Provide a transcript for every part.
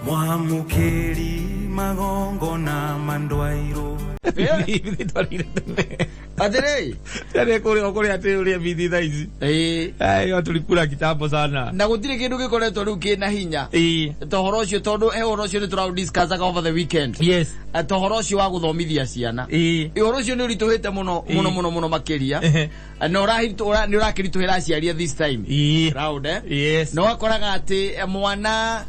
Mwamũkĩri magongona mandwairwo. Bithi twarire tene. Atĩrĩ. Tene kũrĩa kũrĩa atĩ ũrĩa bithi thaa ici. Ĩĩ. Ayo tulikula kitambo sana. Na gũtirĩ kĩndũ gĩkoretwo rĩu kĩna hinya Ĩĩ. ta ũhoro ũcio, tondũ he ũhoro ũcio nĩ tũraũ over the weekend. Yes. Ta ũhoro ũcio wa gũthomithia ciana. Ĩĩ. Ũhoro ũcio nĩ ũritũhĩte mũno mũno mũno mũno makĩria. Na nĩ ũrakĩritũhĩra aciari this time round, eh? Yes. Na ũgakoraga atĩ mwana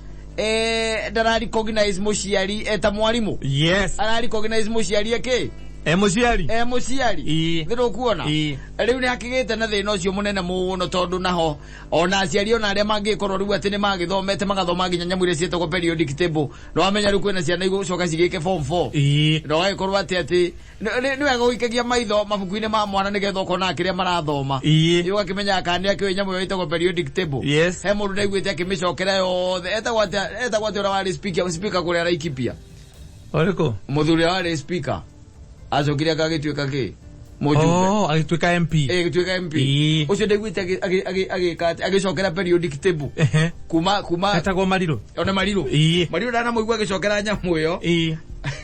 ndara recognize mũciari eta mwarimũ. Yes. Ara recognize mũciari ĩkĩ? E mũciari. E mũciari. Ĩĩ. Thĩ ndũkuona? Ĩĩ. Rĩu nĩ hakĩgĩte na thĩna ũcio mũnene mũno, tondũ naho ona aciari ona arĩa mangĩkorwo rĩu atĩ nĩ magĩthomete, magathoma nginya nyamũ iria ciĩtagwo periodic table, na wamenya rĩu kwĩna ciana igũcoka cigĩke form 4 na ũgagĩkorwo atĩ nĩ wega gũikagia maitho mabuku-inĩ ma mwana nĩgetha ũkona kĩrĩa marathoma. Ũgakĩmenya kana nĩ akĩũĩ nyamũ ĩyo ĩtagwo periodic table. Yes. He mũndũ ndaiguĩte akĩmĩcokera yothe, etagwo atĩa, etagwo atĩa ũrĩa warĩ speaker kũrĩa Laikipia? Ũrĩkũ? Mũthuri ũrĩa warĩ speaker acokire agagĩtuĩka kĩ mũjumbe. Oh, agĩtuĩka MP. Eh, gĩtuĩka MP. Ũcio ndaiguĩte agĩka atĩ agĩcokera periodic table kuma Etagwo Marirũ. Ona Marirũ. Marirũ ndanamũigua agĩcokera nyamũ ĩyo.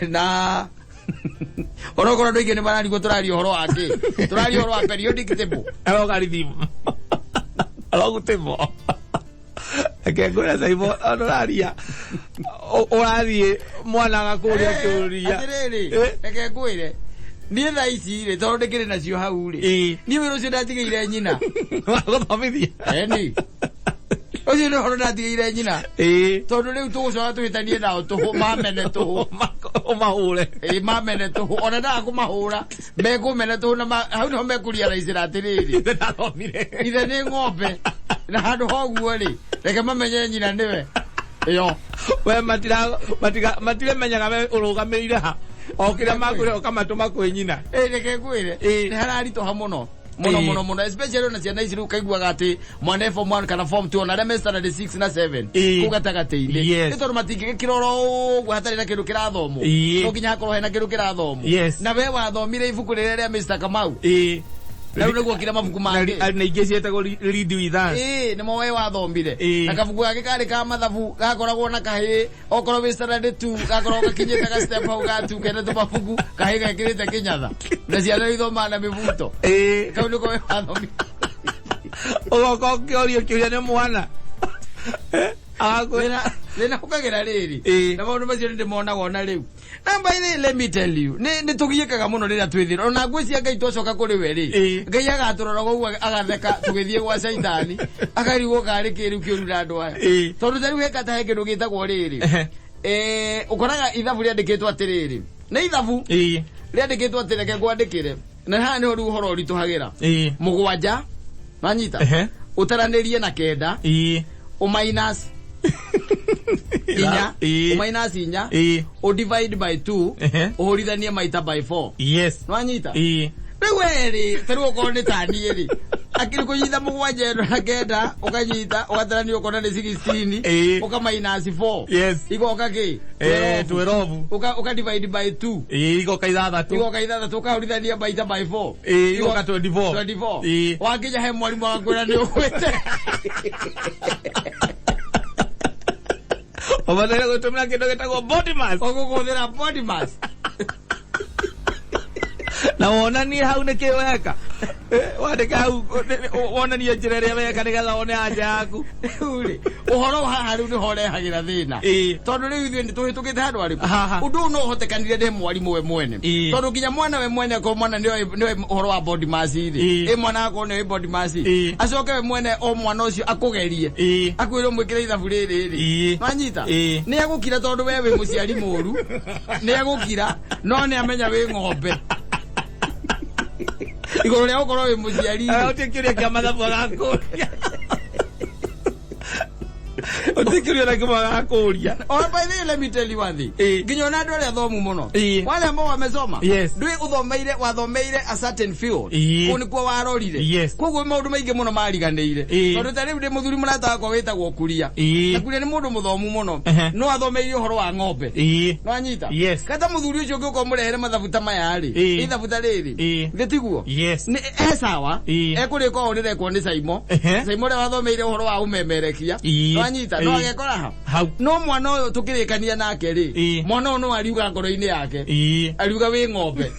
Na onokorwo andũ aingĩ nĩ mararigwo tũraria ũhoro wa kĩ, tũraria ũhoro wa periodic table. Arogarithimu. Arogutĩmo. Reke ngwĩre Saimo, ũraria. Ũrathiĩ mwana agakũria kĩũria. Atĩrĩrĩ, reke ngwĩre, niĩ thaa ici rĩ, tondũ ndĩkĩrĩ nacio hau rĩ, niĩ wĩra ũcio ndatigĩire nyina. Wa gũthomithia. Eni ũcio nĩ ũhoro ndatigĩire nyina, tondũ rĩu tũgũcoka tũhĩtanie nao tũhũ, mamene tũhũ. Ũmahũre. Ĩĩ, mamene tũhũ, ona ndaga kũmahũra mekũmena tũhũ, na hau nĩho mekũriaraicĩra atĩrĩrĩ, Ithe ndathomire. Ithe nĩ ng'ombe na handũ ha ũguo rĩ, reke mamenye nyina nĩwe ĩyo. We matiremenyaga we ũrũgamĩrĩire ha. O kĩrĩa makwĩra ũkamatũma kwĩ nyina. Ĩ, reke ngwĩre, nĩ hararitũha mũno mũno mũno mũno, especially ona ciana ici rĩu kaiguaga atĩ mwana e form 1 kana form 2, ona arĩa me standard 6 na 7 kũu gatagatĩ-inĩ. Nĩ tondũ matingĩgĩkira oro ũguo hatarĩ na kĩndũ kĩrathomwo. No nginya hakorwo hena kĩndũ kĩrathomwo. Na we wathomire ibuku rĩrĩa rĩa Mr. Kamau, na rĩu nĩguo kira mabuku mangĩ. Na ingĩ ciĩtagwo Read With Us. Ĩĩ, nĩmo we wathomire. Na kabuku gake karĩ ka mathabu, gakoragwo na kahĩĩ, okorwo wĩ standard 2 gakoragwo gakinyĩte ga step hau ga 2, kena tũmabuku, kahĩĩ gekĩrĩte kĩnyatha, na ciana ithomaga na mĩbuto. Kau nĩko we wathomire. Ũgoka ũkĩũrio kĩũria nĩ mwana. Agakwĩra Thĩna ũkagĩra rĩrĩ, na maũndũ macio nĩ ndĩmonaga ona rĩu. Na by the way, let me tell you, nĩ tũgiĩkaga mũno rĩrĩa twĩthĩra ona ngwĩcia Ngai twacoka kũrĩ we rĩ, Ngai agatũrora ũguo agatheka tũgĩthiĩ gwa caitani, akarigwo karĩ kĩ rĩu kĩũru na andũ aya. Tondũ ta rĩu hekata he kĩndũ gĩtagwo rĩrĩ, ũkoraga ithabu rĩandĩkĩtwo atĩrĩrĩ, nĩ ithabu rĩandĩkĩtwo atĩ reke ngwandĩkĩre, na haha nĩho rĩu ũhoro ũritũhagĩra. 7 wanyita, ũtaranĩrie na 9, ũminus 4, ũminus 4, ũdivide by 2, ũhũrithanie maita by 4. Yes. Nwanyita? Rĩu werĩ, ta rĩu okorwo nĩ ta niĩ rĩ, akĩrĩ kũnyita 7 ĩno na 9, ũkanyita ũgatarania ũkona nĩ 16, ũka minus 4. Yes. Igoka kĩ? 12. Ũka divide by 2. Igoka 6. Igoka 6, ũkahũrithania maita by 4. Igoka 24. 24. Wakinya he mwarimũ agakwĩra nĩ ũgwĩte. Ũbataire gũtũmĩra kĩndũ gĩtagwo body mass. Ũgũkũhũthĩra body mass. Na wonanie hau nĩ kĩ weka. Wandĩke hau wonanie njĩra ĩrĩa weka nĩgetha wone anja yaku. Rĩu rĩ, ũhoro haha rĩu nĩho ũrehagĩra thĩna, tondũ rĩu ithuĩ nĩ tũhĩtũkĩte handũ harĩkũ. Ũndũ ũyũ no ũhotekanire nĩ mwarimũ we mwene, tondũ nginya mwana we mwene, akorwo mwana nĩoĩ ũhoro wa body mass rĩ, ĩ mwana akorwo nĩoĩ body mass, acoke we mwene o mwana ũcio akũgerie, akwĩre ũmwĩkĩre ithabu rĩrĩ rĩ, wanyita, nĩ egũkira, tondũ we wĩ mũciari mũru, nĩ egũkira, no nĩ amenya wĩ ng'ombe igũrũ rĩa gũkorwo wĩ mũciari rĩ. Ũtige kĩũria kĩa mathabu agakũria. Ũtige kĩũria na kĩmwe agakũria. Oh, by the way, let me tell you one thing. Nginya ona andũ arĩa athomu mũno. Wale ambao wamesoma. Ndũĩ ũthomeire, wathomeire a certain field. Kũu nĩkuo warorire. Koguo maũndũ maingĩ mũno mariganĩire. Tondũ ta rĩu ndĩ mũthuri mũrata wakwa wĩtagwo Kuria. Na Kuria nĩ mũndũ mũthomu mũno. No athomeire ũhoro wa ng'ombe. Nwanyita? Yes. Kata mũthuri ũcio ũngĩũka ũmũrehere mathabu ta maya rĩ. Ithabu ta rĩrĩ. Gĩtiguo? Yes. Nĩ e sawa. Ekũrĩka ũũ rĩrekwo nĩ Saimo. Saimo ũrĩa wathomeire ũhoro wa ũmemerekia. Nwanyita? Wanyita no Ĩĩ. agekora ha Hau. no mwana ũyũ tũkĩrĩkania nake rĩ, Ĩĩ. mwana ũyũ no ariuga ngoro-inĩ yake, Ĩĩ. ariuga wĩ ng'ombe.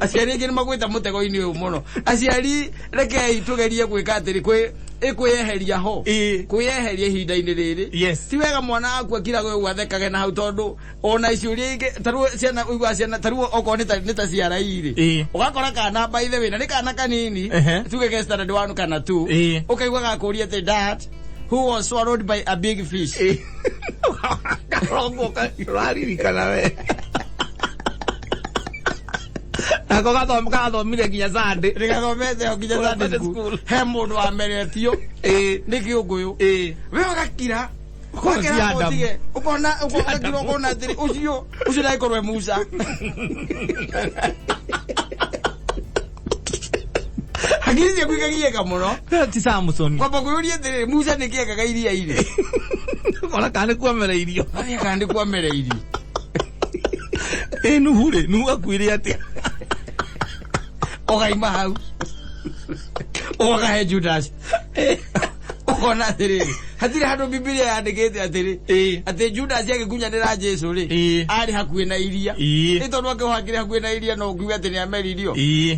Aciari aingĩ nĩ magwĩta mũtego-inĩ ũyũ mũno. Aciari, rekei tũgerie gwĩka atĩrĩ, kwĩ ĩkwĩyeheria ho, Ĩĩ. kwĩyeheria ihinda-inĩ rĩrĩ. Yes. Ti wega mwana waku akiraga ũguo athekage na hau, tondũ ona ciũria ingĩ tarĩu ciana ũiguaga ciana tarĩu okorwo nĩ ta CRE rĩ, Ĩĩ. ũgakora kana, by the way, na nĩ kana kanini, tuge ke standard 1 kana 2, ũkaigua gakũria atĩ, "Dad, who was swallowed by a big fish?" Karongo ũraririkana we. Nako gathomire nginya Sunday. Nĩgathomete o nginya Sunday Sunday school. school. He mũndũ wameretio nĩ kĩũngũyũ, we ũgakira. Ũkona ti Ũgakira Adam. ũtige. Ũkona ũgakira ũkona atĩrĩ, ũcio ndagĩkorwo e Musa. Hakiri ciaku ikagiĩka mũno. Ti Samson. Kwamba kwĩyũria atĩrĩrĩ, Musa nĩ kĩekaga iria-inĩ? Ona kana nĩ kuamereirio. Arĩa kana nĩ kuamereirio. Ĩ Nuhu rĩ, Nuhu akuire atĩa? Ũgaima hau ũgakahe Judas, ũkona atĩrĩrĩ, hatirĩ handũ Bibilia yandĩkĩte atĩrĩ atĩ Judas agĩkunyanĩra Jesu rĩ, arĩ hakuhĩ na iria. Nĩ tondũ akĩhakĩrĩ hakuhĩ na iria, no ũkiuge atĩ nĩ ameririo.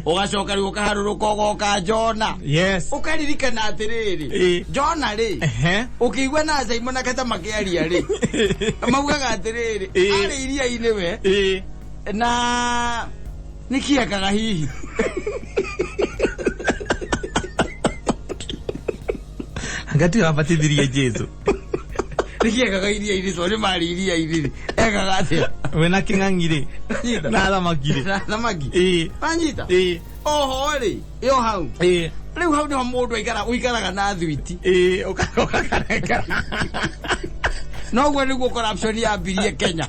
Ũgacoka rĩu ũkaharũrũka ũgoka Jona. Ũkaririkana atĩrĩrĩ, Jona rĩ, ũkĩigua na Simon na Kata makĩaria rĩ, maugaga atĩrĩrĩ, arĩ iria-inĩ we, na nĩkĩekaga hihi? Anga tiwe wabatithirie Jesu. Nĩkĩekaga iria-inĩ? Tondũ nĩ marĩ iria-inĩ rĩ, ekaga atĩa? We na kĩng'ang'i rĩ. Nyita. Na thamaki rĩ. Na thamaki. Wanyita. Oho rĩ, ĩyo hau, rĩu hau nĩho mũndũ aikara ũikaraga na thwiti. Ĩĩ, ũkakareka. Noguo nĩguo corruption yambirie Kenya.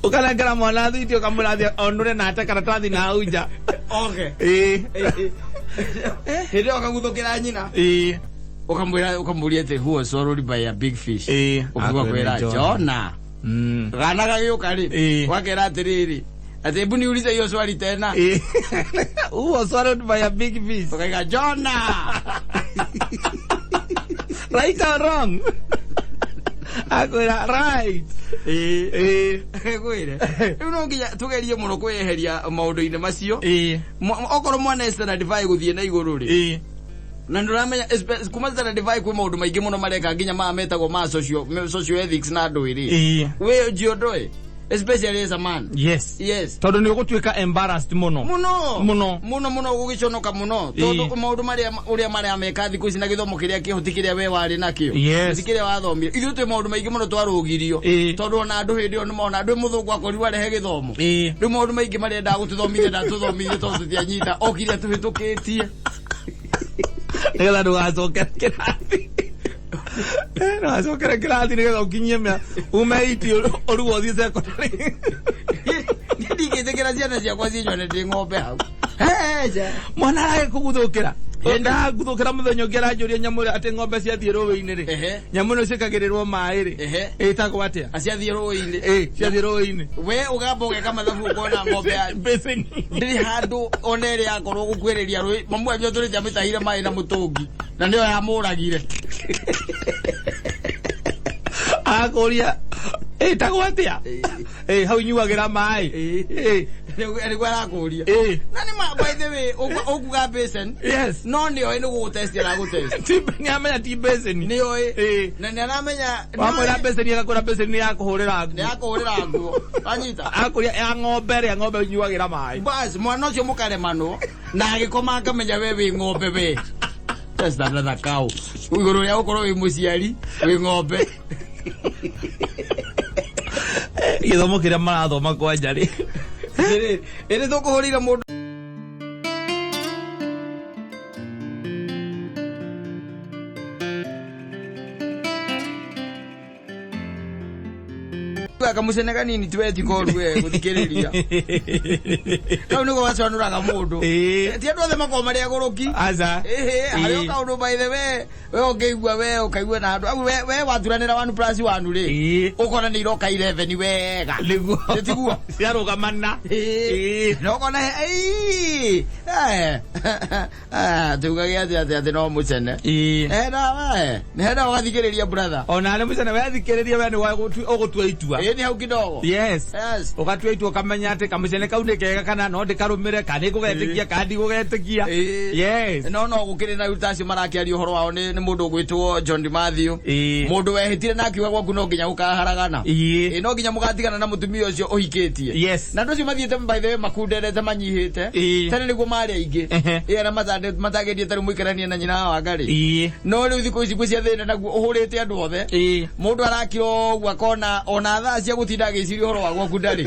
Ũkanengera mwana thwiti, ũkamwĩra athiĩ onũre na ate karatathi na hau nja. Okay. Hĩndĩ ĩyo ũkaguthũkĩra nyina, ũkamwĩra, ũkamũria atĩ, "Who was swallowed by a big fish?" Ũkaigua kwĩra Jona. Gana gagĩũka rĩ, ũgakera atĩrĩrĩ, atĩ hebu niulize hiyo swali tena. Ĩĩ. Who was swallowed by a big fish? Ũkaiga Jona. Right or wrong? Akwĩra right. Ĩĩ. Kwĩre rĩu no nginya tũgerie mũno kwĩyeheria maũndũ-inĩ macio. Okorwo mwana e standard 5 gũthiĩ na igũrũ rĩ, na ndũramenya kuma standard 5 kwĩ maũndũ maingĩ mũno mareka, nginya maya metagwo ma social ethics na andũ rĩ, wĩ njiondoe, especially as a man. Yes. Tondũ nĩ ũgũtuĩka embarrassed mũno. Muno. Mũno. Muno muno, gũgĩconoka mũno, tondũ maũndũ marĩa ũrĩa marameka thikũ ici na gĩthomo kĩrĩa kĩho ti kĩrĩa we warĩ nakĩo. Ti kĩrĩa wathomire. Ithuĩ twĩ maũndũ maingĩ mũno twarũgirio, tondũ ona andũ hĩndĩ ĩyo nĩmona andũ mũthũngũ akorirwo arehe gĩthomo. Rĩu maũndũ maingĩ marĩa endaga gũtũthomithia ndatũthomithie, tondũ tũtianyita, okire atũhĩtũkĩtie. Nĩgetha ndũgacokere kĩrathi. Ndũgacokere kĩrathi nĩgetha ũkinyie mĩa ume iti ũrugwo ũthiĩ secondary. Niĩ ndingĩtĩkĩra ciana ciakwa cinyone ndĩ ng'ombe hau. Heja. Mwana arage kũguthũkĩra. Ndaguthũkĩra mũthenya ũngĩ aranjũria nyamũ ĩrĩa atĩ ng'ombe ciathiĩ rũĩ-inĩ rĩ. Nyamũ ĩno ciĩkagĩrĩrwo maĩ rĩ. Ĩtagwo atĩa? Aciathiĩ rũĩ-inĩ. Ĩ, ciathiĩ rũĩ-inĩ. We ũgamba ũgeka mathabu, ũkona ng'ombe ya Basin. Ndĩrĩ handũ ona ĩrĩ yakorwo gũkuĩrĩria rũĩ. Mamu wanyu atũrĩte amĩtahire maĩ na mũtũngi na nĩyo yamũragire. Akũria ĩtagwo atĩa? Ĩ, hau inyuagĩra maĩ. Ĩ. Nĩguo arakũria. Na nĩ ma, by the way, ũkuga basin. No nĩoĩ nĩ gũgũtesti aragũtesti. Nĩ amenya ti basin. Nĩoĩ. Na nĩ aramenya. Wamwĩra basin, agakwĩra basin nĩ ya kũhũrĩra Nĩ nguo. ya kũhũrĩra nguo, wanyita. Akũria ya ng'ombe ĩrĩa ng'ombe inyuagĩra maĩ. Bas, mwana ũcio mũkaremanwo na agĩkoma akamenya we wĩ ng'ombe, we just another cow, igũrũ rĩa gũkorwo wĩ mũciari wĩ ng'ombe. Gĩthomo kĩrĩa marathoma kwanja rĩ. Ĩrĩ tũkũhũrĩire mũndũ. Kamũcene kanini tiwetikoru we gũthikĩrĩria kau nĩko gacanũraga mũndũ. Ti andũ othe makoragwo marĩ agũrũki. Aca. Ĩhĩ, harĩ o kaũndũ, by the way, we ũngĩigua we ũkaigua na andũ au we waturanĩra one plus one rĩ, ũkona nĩ iroka 11 wega. Nĩguo. Nĩ tiguo? Ciarũgamana. Na ũkona, "Ei, Tugage atĩ atĩ no mũcene. Ĩĩ. Hena we nĩ hena ũgathikĩrĩria, brother. Ona nĩ mũcene wethikĩrĩria, we nĩ ũgũtua itua. Ĩĩ, nĩ hau kidogo. Yes. Yes. Ũgatua itua, ũkamenya atĩ kamũcene kau nĩ kega kana no ndĩkarũmĩre, kana nĩngũgetĩkia kana ndigũgetĩkia. Ĩĩ. Yes. No gũkĩrĩ na rĩu acio marakĩaria ũhoro wao nĩ mũndũ ũgwĩtwo John Matthew. Mũndũ wehĩtire na akiuga gwaku no nginya gũkaharagana. Ĩĩ, no nginya mũgatigana na mũtumia ũcio ũhikĩtie. Na andũ acio mathiĩte, by the way, makunderete manyihĩte. Tene nĩguo marĩ aingĩ. Ĩĩ, arĩa matangĩendie tarĩu mũikaranie na nyina wa Wangarĩ. No rĩu thikũ ici gwĩ thĩna naguo ũhũrĩte andũ othe. Mũndũ arakira ũguo akona ona thaa cia gũtinda agĩciria ũhoro wa gwaku ndarĩ.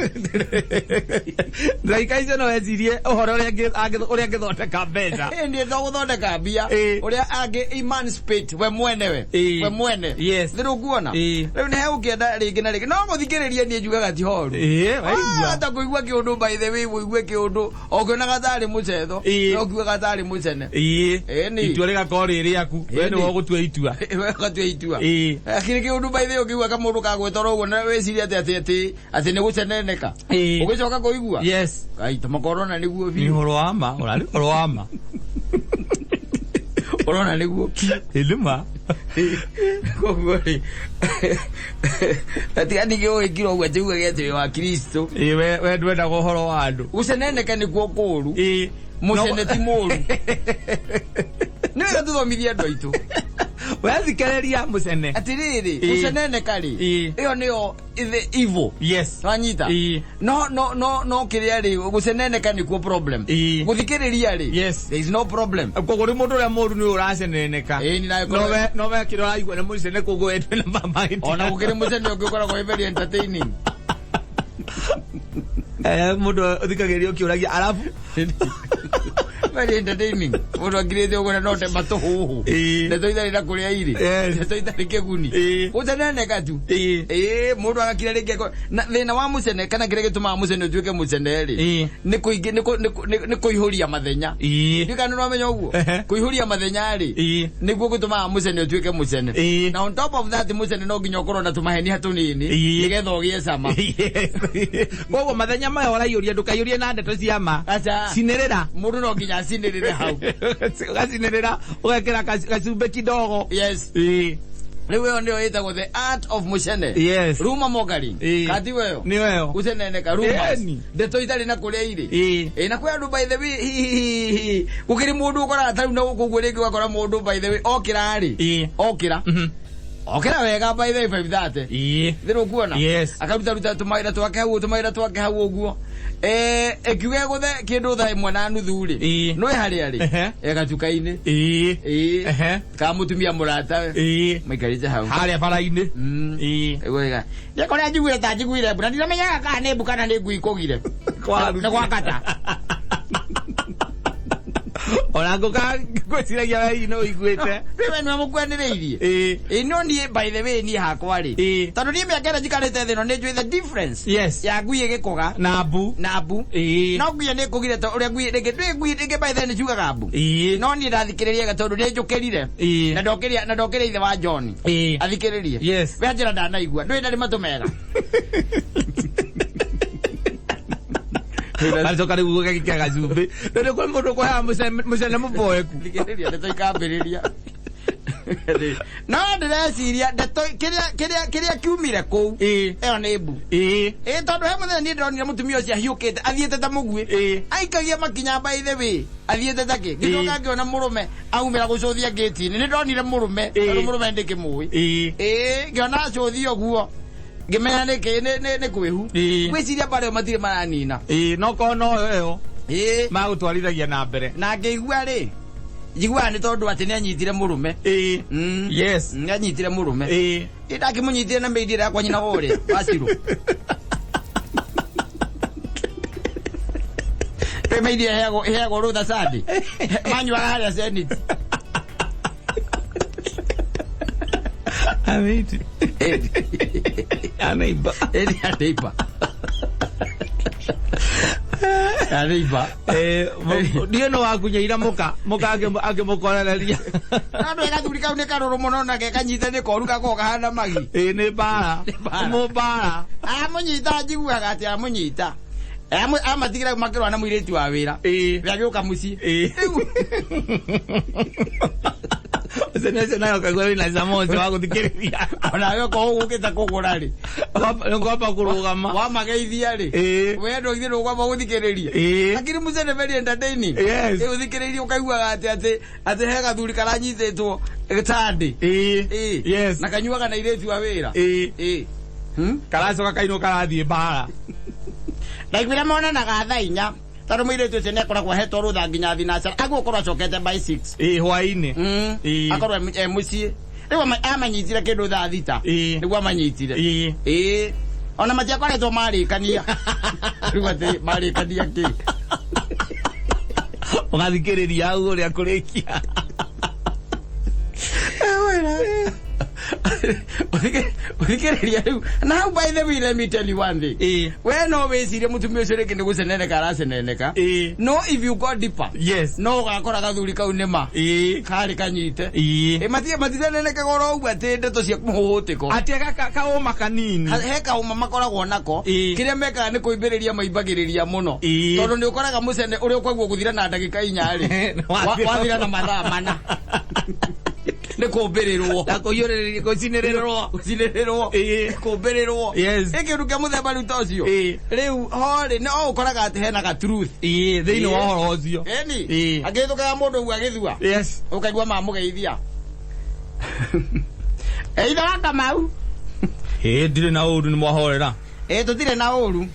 Ndagĩka icio no ecirie ũhoro ũrĩa ũrĩa angĩthondeka mbeca. Ĩĩ, nĩ to gũthondeka mbia. Ũrĩa angĩ emancipate we mwenewe. We mwene. Nĩ ũkuona. Rĩu nĩ hegũkĩenda rĩngĩ na rĩngĩ no gũthikĩrĩria, niĩ njugaga ti horu. Ĩĩ, waigua. Hata kũigua kĩũndũ, by the way, ũigue kĩũndũ o ũkĩonaga tarĩ mũcetho, no ũkiugaga tarĩ mũcene. Ĩni. Itua rĩgakorwo rĩ rĩaku, we nĩwe ũgũtua itua. We ũgatua itua. Akĩrĩ kĩũndũ, by the way, ũkĩigua kamũndũ kagwĩtoro ũguo na wĩcirie atĩ nĩ gũceneneka. Ũgĩcoka kũigua. Ai, tamakorona nĩguo Nĩ biũ. ũhoro wa ma, ũrarĩ ũhoro wa ma. Ũrona nĩguo. Ĩĩ, nĩ ma. Koguo rĩ, tiga ningĩ ũgĩkira ũguo atĩ ugage atĩ wĩ wa Kristo. Ĩĩ, we ndwendaga ũhoro wa andũ. Gũceneneka nĩkuo kũũru. Mũcene ti mũũru. Nĩ wega tũthomithie andũ aitũ. Wethikĩrĩria mũcene. Atĩrĩrĩ, gũceneneka rĩ, ĩyo nĩyo the evil. Wanyita? No kĩrĩa rĩ, gũceneneka nĩkuo problem. Gũthikĩrĩria rĩ, there is no problem. Koguo rĩ, mũndũ ũrĩa mũũru nĩ ũraceneneka. Ĩĩ, ni nawe. No we kĩrĩa ũraigua nĩ mũcene, koguo we ndwĩna mahĩtia. Ona gũkĩrĩ mũcene ũngĩ ũkoragwo wĩ very entertaining. Mũndũ ũthikagĩrĩria ũkĩũragia arabu. Very entertaining. Mũndũ akirĩte ũguo na no tema tũhũhũ. Ndeto itarĩ na kũrĩa irĩ. Ndeto itarĩ kĩguni. Gũceneneka tu. Ĩĩ, mũndũ agakira rĩngĩ na thĩna wa mũcene kana kĩrĩa gĩtũmaga mũcene ũtuĩke mũcene rĩ, nĩ kũingĩ nĩ kũ- nĩ kũ- nĩ- nĩ kũihũria mathenya. Ndiũĩ kana nĩ ũramenya ũguo. Kũihũria mathenya rĩ, nĩguo gũtũmaga mũcene ũtuĩke mũcene. Na on top of that, mũcene no nginya ũkorwo na tũmahenia tũnini nĩgetha ũgĩe cama. Yes. Koguo mathenya maya ũraiyũria, ndũkaiyũrie na ndeto cia ma. Aca. Cinĩrĩra. Mũndũ no nginya acinĩrĩre hau. Ũgacinĩrĩra, ũgekĩra gacumbĩ kidogo. Rĩu ĩyo nĩyo ĩtagwo the art of mũcene. Rumor mongering. Kati weyo. Nĩyo ĩyo. Gũceneneka, rumors. Ĩni. Ndeto itarĩ na kũrĩa irĩ. Ĩĩ, na kwĩ andũ, by the way, hihihi gũkĩrĩ mũndũ ũkoraga tarĩu na gũkũ ũguo rĩngĩ ũgakora mũndũ, by the way, okĩra rĩ, okĩra okĩra wega, by the way, 5:30. Thĩrĩ ũkuona. Akaruta ruta tũmawĩra twake hau, tũmawĩra twake hau ũguo. Ĩkiuga ĩgũthe kĩndũ 1:30 rĩ, nĩ harĩa rĩ, e gatuka-inĩ. Ka mũtumia mũratawe. Maikarĩte hau. Harĩa bara-inĩ. Wega. Nĩ kũrĩa njiguire ta njiguire mbu na ndiramenyaga kana nĩ mbu kana nĩ ngui kũgire. Kwaruti. Nĩ gwakata. Ona ngũka ngwĩciragia we hihi nĩ ũiguĩte. Rĩu we nĩwe mũkwanĩrĩirie. Ĩĩ, no niĩ, by the way, niĩ hakwa rĩ, tondũ niĩ mĩaka ĩrĩa njikarĩte thĩ ĩno nĩ njũĩ the difference ya ngui ĩgĩkũga Na mbu. na mbu. No ngui nĩ ĩkũgire to ũrĩa ngui rĩngĩ ndũĩ ngui rĩngĩ, by the way, nĩ ciugaga mbu. No niĩ ndathikĩrĩria wega tondũ nĩ njũkĩrire. Na ndokĩria ithe wa John. Athikĩrĩrie. We anjĩra ndanaigua. Ndũĩ ndarĩ matũ mega. Aracoka rĩu ũgagĩkĩra gacumbĩ. Rĩu kwĩ mũndũ ũkũheaga mũcene mũboeku. Thikĩrĩria, ndeto ikambĩrĩria. No ndĩreciria ndeto kĩrĩa kiumire kũu, ĩyo nĩ mbu. Ĩĩ, tondũ he mũthenya niĩ ndĩronire mũtumia ũcio ahiũkĩte athiĩte ta mũguĩ. Aikagia makinya, by the way, athiĩte ta kĩ. Ngĩcoka ngĩona mũrũme aumĩra gũcũthia ngĩti-inĩ. Nĩ ndonire mũrũme tondũ mũrũme ndĩkĩmũĩ. Ĩĩ, ngĩona acũthia ũguo ngĩmenya nĩkĩ nĩ kwĩhu. Ngwĩciria mbarĩ ĩyo matirĩ maranina. Ĩĩ, no korwo no ĩyo magũtwarithagia na mbere. Na ngĩigua rĩ, njiguaga nĩ tondũ atĩ nĩ anyitire mũrũme. Nĩ anyitire mũrũme. Ĩ, ndakĩmũnyitire na mĩindi ĩrĩa yakwa nyina ũrĩa wacirũ. Ĩ, mĩindi ĩheagwo rũtha Sunday. Manyuaga harĩa Senate. Amĩti. Ya neighbor. Ĩ, ya neighbor. Ya neighbor. Ndiĩ no wakunyeira mũka akĩmũkorereria. No ndå gathuri kau nĩ karũrũ mũno na ke kanyite nĩ koru gakoragwo kahana magi. Ĩĩ, nĩ mbara. Nĩ mbara. Mũmbara. Amũnyita, njiguaga atĩ amũnyita. Amatigira makĩrũa na mũirĩtu wa wĩra. Ĩĩ. We agĩũka mũciĩ. Ĩĩ. Ũcio ũcio nayo ũkaigua wĩna cama ũcio wa gũthikĩrĩria. Onawe okorwo ũgũkĩte kũgũra rĩ. Nĩngwamba kũrũgama. Wamageithia rĩ. Ĩĩ. We ndũgithĩ ndũkwamba gũthikĩrĩria. Ĩĩ. Lakini mũcene very entertaining. Yes. Ĩ ũthikĩrĩirie ũkaiguaga atĩ atĩ atĩ he gathuri karanyitĩtwo gĩtandĩ. Ĩĩ. Ĩĩ. Yes. Na kanyuaga na airĩtu a wĩra. Ĩĩ. Ĩĩ. Karacoka kainwo karathiĩ mbara. Ndaiguire monanaga thaa 4 tondũ mũirĩtu ũcio nĩakoragwo ahetwo rũtha nginya thinacara agũkorwo acokete by 6. Ĩĩ hwaĩ-inĩ. Ĩĩ. Akorwo e mũciĩ. Rĩu amanyitire kĩndũ thaa 6. Ĩĩ. Nĩguo amanyitire. Ĩĩ. Ĩĩ. Ona matiakoretwo marĩkania. Rĩu atĩ marĩkania kĩ? Ũgathikĩrĩria hau ũrĩa kũrĩkia. Ũthikĩrĩria rĩu. Na hau by the way let me tell you one thing. Ĩĩ. We no wĩcirie mũtumia ũcio rĩngĩ nĩ gũceneneka araceneneka. Ĩĩ. No if you go deeper. Yes. No ũgakora gathuri kau nĩma. Ĩĩ. Karĩ kanyite. Ĩĩ. Ĩ maticenenekaga oro ũguo atĩ ndeto cia mũhũhũtĩko. Atĩ kaũma kanini. He kaũma makoragwo nako. Ĩĩ. Kĩrĩa mekaga nĩ kũimbĩrĩria maimbagĩrĩria mũno. Ĩĩ. Tondũ nĩ ũkoraga mũcene ũrĩa ũkwaguo gũthira na ndagĩka 4 rĩ. Wathira na mathaa 4. Nĩ kũmbĩrĩrwo. Na kũiyũrĩrĩria gũcinĩrĩrwo. Gũcinĩrĩrwo. Ĩĩ. Kũmbĩrĩrwo. Yes. Ĩ kĩndũ kĩa mũthemba rĩu ta ũcio. Ĩĩ. Rĩu ho rĩ no ũkoraga atĩ hena ga truth. Ĩĩ, thĩinĩ wa ũhoro ũcio. Ĩni. Ĩĩ. Agĩthũkaga mũndũ ũguo agĩthua. Yes. Ũkaigua mamũgeithia. Ithe wa Kamau. Ĩĩ, ndirĩ na ũru nĩ mwahorera. Ĩĩ, tũtirĩ na ũru.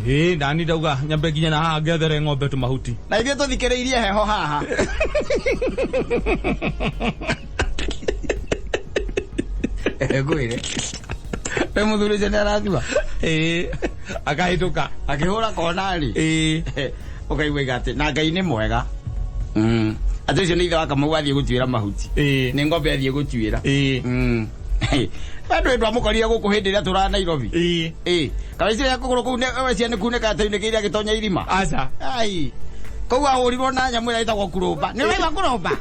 Ĩĩ, ndani ndauga nyambe nginya na haha ngethere ng'ombe tũmahuti. Na ithuĩ tũthikĩrĩirie heho haha. Ngwĩre. We mũthuri ũcio nĩ arathua. Ĩĩ, akahĩtũka. Akĩhũra kona rĩ. Ĩĩ. Ũkaigua iga atĩ na Ngai nĩ mwega. Atĩ ũcio nĩ ithe wa Kamau athiĩ gũtuĩra mahuti. Ĩĩ. Nĩ ng'ombe athiĩ gũtuĩra. Ĩĩ. Andũ ndwamũkorire gũkũ hĩndĩ ĩrĩa tũra Nairobi. Ĩĩ. Ĩĩ. Kana icio kũgũrũ kũu we cia nĩ kunĩka ataunĩkĩire agĩtonya irima. Aca. Ai. Kũu ahũrirwo na nyamũ ĩrĩa ĩtagwo kurũmba. Nĩ ũraigua kurũmba?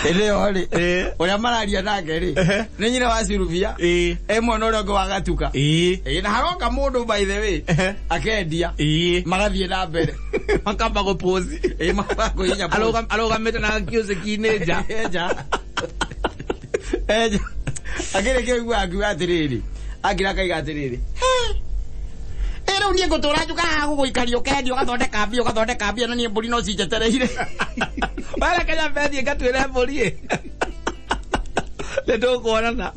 Hĩndĩ ĩyo rĩ, Ĩĩ. ũrĩa mararia nake rĩ, Ehe. nĩ nyina wa Sylvia, Ĩĩ. e mwena ũrĩa ũngĩ wa Gatuka. Ĩĩ. Ĩĩ, na haroka mũndũ by the way, Ehe. akendia, Ĩĩ. magathiĩ na mbere. Makamba gũpũci. Ĩĩ, makakũhihinya pause. Arũgamĩte na kiũciki-inĩ nja. Enja. Enja. Akĩrĩkia kũigua akiuga atĩrĩrĩ, akira akaiga atĩrĩrĩ, ĩ rĩu niĩ ngũtũra njuka haha gũgũikaria ũkendia ũgathondeka mbia ũgathondeka mbia na niĩ mbũri no cinjetereire. Wera kenya mbethiĩ ngatuĩre mbũri ĩ. Nĩ tũkuonana.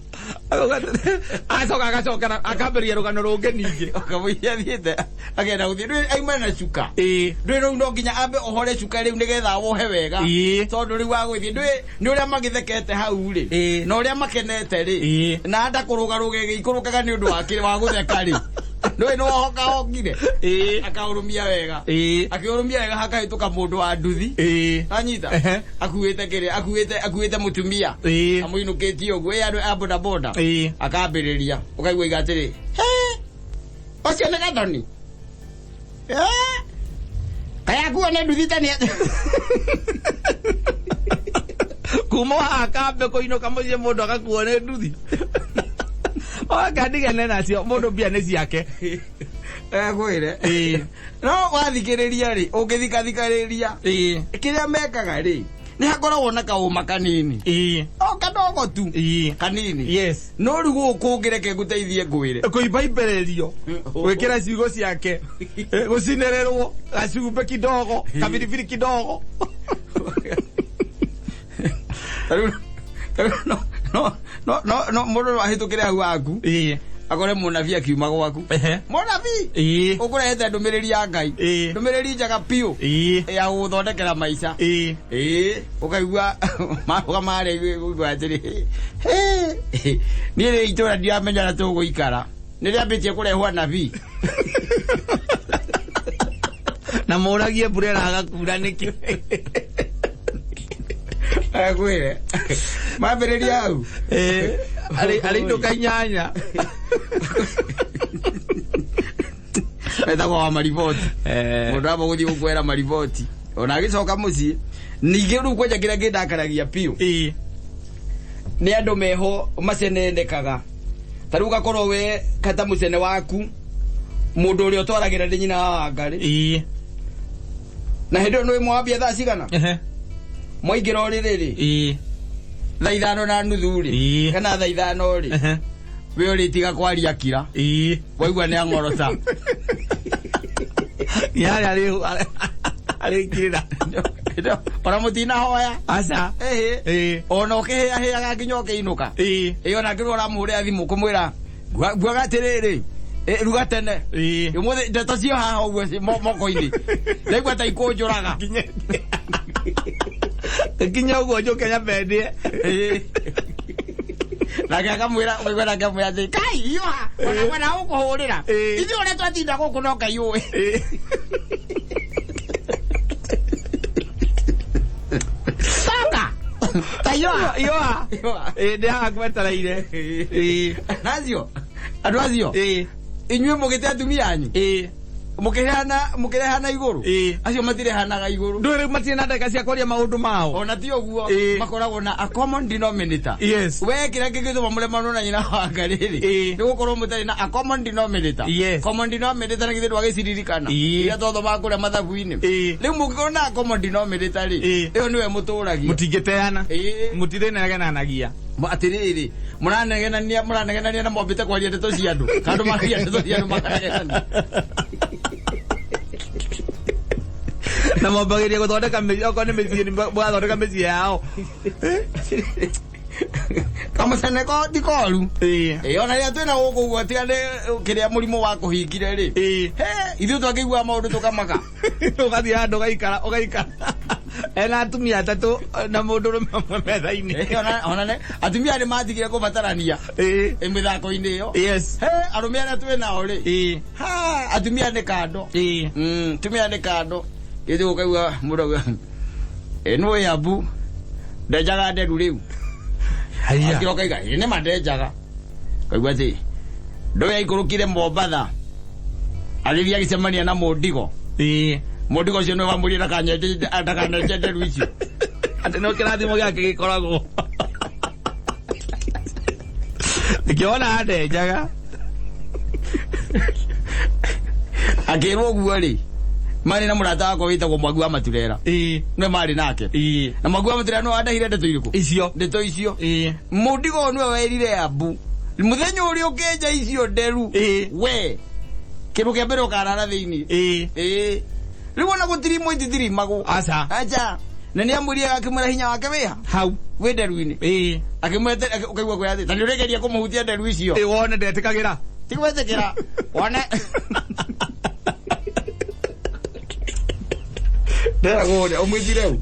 Acoka agacokera akambĩrĩria rũgano rũngĩ ningĩ. Ũkamũiria athiĩte agenda gũthiĩ ndũĩ auma na cuka. Ĩĩ. Ndũĩ rĩu no nginya ambe ũhore cuka rĩu nĩgetha wohe wega. Ĩĩ. Tondũ rĩu wagũthiĩ ndũĩ nĩ ũrĩa magĩthekete hau rĩ. Ĩĩ. Na ũrĩa makenete rĩ. Ĩĩ. Na anda kũrũgarũga ĩgĩikũrũkaga nĩ ũndũ wa gũtheka rĩ. Ndũĩ nĩ wohoka hokire. Ĩĩ. Akaũrũmia wega. Ĩĩ. Akĩũrũmia wega hakahĩtũka mũndũ wa nduthi. Ĩĩ. Anyita. Ehe. Akuĩte kĩrĩa, akuĩte mũtumia. Ĩĩ. Amũinũkĩtie ũguo ĩ andũ a boda boda. Ĩĩ. Akambĩrĩria. Ũkaigua iga atĩrĩ. He! Ũcio nĩ Gathoni. Kaĩ akuo nĩ nduthi ta nĩ Kuma haha kambe kũinũka mũciĩ mũndũ agakuo nĩ nduthi. Oka ndigane nacio mũndũ mbia nĩ ciake. Ngwĩre. Ĩĩ. No wathikĩrĩria rĩ, ũngĩthikathikĩrĩria. Ĩĩ. Kĩrĩa mekaga rĩ, nĩ hakoragwo na kaũma kanini. Ĩĩ. O kadogo tu. Ĩĩ. Kanini. Yes. No rĩu gũkũ ũngĩreke ngũteithie ngwĩre. Kũimbaimbererio. Gwĩkĩra ciugo ciake. Gũcinĩrĩrwo. Gacumbĩ kidogo. Kabiribiri kidogo. Tarĩu no no no no mũndũ no ahĩtũkĩre hau haku. Ĩĩ. Akore mũnabii akiuma gwaku. Ehe. Mũnabii. Ĩĩ. Ũkũrehete ndũmĩrĩri ya Ngai. Ĩĩ. Ndũmĩrĩri njega biũ. Ĩĩ. Ya gũgũthondekera maica. Ĩĩ. Ĩĩ, ũkaigua marũga marĩa ũkaigua atĩrĩ, niĩ rĩ itũra ndiramenya ũrĩa tũgũikara. Nĩ rĩambĩtie kũrehwo anabii. Na mũragie mbura ĩraga kura nĩkĩ. Ngwĩre. Mambĩrĩria hau. Ĩĩ. Arĩ inũka 8. Etagwo wa mariboti. Mũndũ amba gũthiĩ gũkwera mariboti. Ona agĩcoka mũciĩ. Ningĩ rĩu kwanja kĩrĩa kĩndakaragia biũ. Ĩĩ. Nĩ andũ meho macenenekaga. Ta rĩu ũgakorwo we kata mũcene waku mũndũ ũrĩa ũtwaragĩra nĩ nyina wa Wangarĩ. Ĩĩ. Na hĩndĩ ĩyo nĩ mwambia thaa cigana? Ehe. Mwaingĩra ũrĩrĩ rĩ? Ĩĩ. Thaa 5:30 rĩ? Ĩĩ. Kana thaa 5 rĩ? Ehe. We ũrĩtiga kwaria kira. Ĩĩ. Waigua nĩ ang'orota. Nĩ harĩa arĩkirĩra. Ona mũtinahoya. Aca. Ĩhĩ. Ĩĩ. Ona ũkĩhĩahĩaga nginya ũkĩinũka. Ĩĩ. Ĩĩ ona ngĩrwo ũramũhũrĩra thimũ kũmwĩra nguaga atĩrĩrĩ ruga tene. Ĩĩ. Ũmũthĩ ndeto cio haha ũguo ci moko-inĩ. Ndaigua ta ikũnjũraga. Nginya ũguo njũke nyambe ndĩe. Ĩĩ. Nake akamwĩra ũkaigua nake amwĩra atĩ kai hiũha ona kwenda gũkũhũrĩra. Ĩĩ. Ithuĩ ũrĩa twatinda gũkũ no Ngai ũĩ. Ĩĩ. Coka. Ta hiũha. Hiũha. Hiũha. Ĩĩ ndĩ haha ngwetereire. Ĩĩ. Na acio andũ acio Ĩĩ. inyuĩ mũgĩte atumia anyu Ĩĩ. mũkĩrehana mũkĩrehana igũrũ Ĩĩ. acio matirehanaga igũrũ Ndũĩ rĩu matirĩ na ndagĩka cia kwaria maũndũ mao. ona ti ũguo Ĩĩ. makoragwo na a common denominator. Yes. We kĩrĩa kĩngĩtũma mũremanwo na nyina wa Ngarĩrĩ Ĩĩ. nĩ gũkorwo mũtarĩ na a common denominator. Yes. Common denominator na githĩ ndwagĩciririkana Ĩĩ. iria twathomaga kũrĩa mathabu-inĩ. Ĩĩ. Rĩu mũngĩkorwo na a common denominator rĩ, Ĩĩ. ĩyo nĩwe mũtũragia. Mũtingĩteana. Ĩĩ. Mũtirĩnegenanagia. Atĩrĩrĩ mũranegenania mũranegenania na mwambĩte kwaria ndeto cia andũ kana andũ mararia ndeto cia andũ makanegenania. Na mwambagĩria gũthondeka mĩciĩ okorwo nĩ mĩciĩ nĩ mũgathondeka mĩciĩ yao. Kamũceneko ti koru. Ĩĩ. Ĩĩ ona rĩrĩa twĩna gũkũ ũguo tiga nĩ kĩrĩa mũrimũ wa kũhingire rĩ. Ĩĩ. He ithuĩ twakĩiguaga maũndũ tũkamaka. Ũgathiĩ handũ ũgaikara ũgaikara ena atumia atatũ na mũndũrũme ũmwe metha-inĩ. Ĩĩ, ona ona ne atumia nĩ matigire kũbatarania Ĩĩ. ĩ mĩthako-inĩ ĩyo. Yes. He arũme arĩa twĩ nao rĩ. Ĩĩ. Ha atumia nĩ kando. Ĩĩ. Atumia nĩ kando. Gĩtĩ ũkaigua mũndũ auga ĩ nĩ ambu ndenjaga nderu rĩu. Haiya. Akĩroka iga ĩ nĩ ma ndenjaga. Kaigua atĩ ndũĩ aikũrũkire Mombatha agĩthiĩ agĩcemania na mũndigo. Ĩĩ. Mũndigo ũcio nĩwe wamwĩrire ndakanenje nderu icio. Atĩ no kĩrathimo gĩake gĩkoragwo. Ngĩona ndenjaga. Akĩrwo ũguo rĩ marĩ na mũrata wakwa wĩtagwo Mwangi wa Maturera. Ĩĩ. Nĩwe marĩ nake. Ĩĩ. Na Mwangi wa Maturera nĩwe wandahire ndeto irĩkũ? Icio. Ndeto icio. Ĩĩ. Mũndigo ũyũ nĩwe werire Ambu mũthenya ũrĩa ũkĩenja icio nderu Ĩĩ. we kĩndũ kĩa mbere ũkarara thĩinĩ. Ĩĩ. Ĩĩ. Rĩu ona gũtirimwo ititirimagwo. Aca. Aca. Na nĩ amwĩrire akĩmwĩra hinya wake wĩha Hau. wĩ nderu-inĩ. Ĩĩ. Akĩmwĩra ũkaigua kwĩra atĩ ta nĩ ũrĩgeria kũmũhutia nderu icio. Ĩĩ wone ndetĩkagĩra. Ti gwĩtĩkĩra. Wone. Ndĩragwo ũrĩa ũmwĩtire ũ.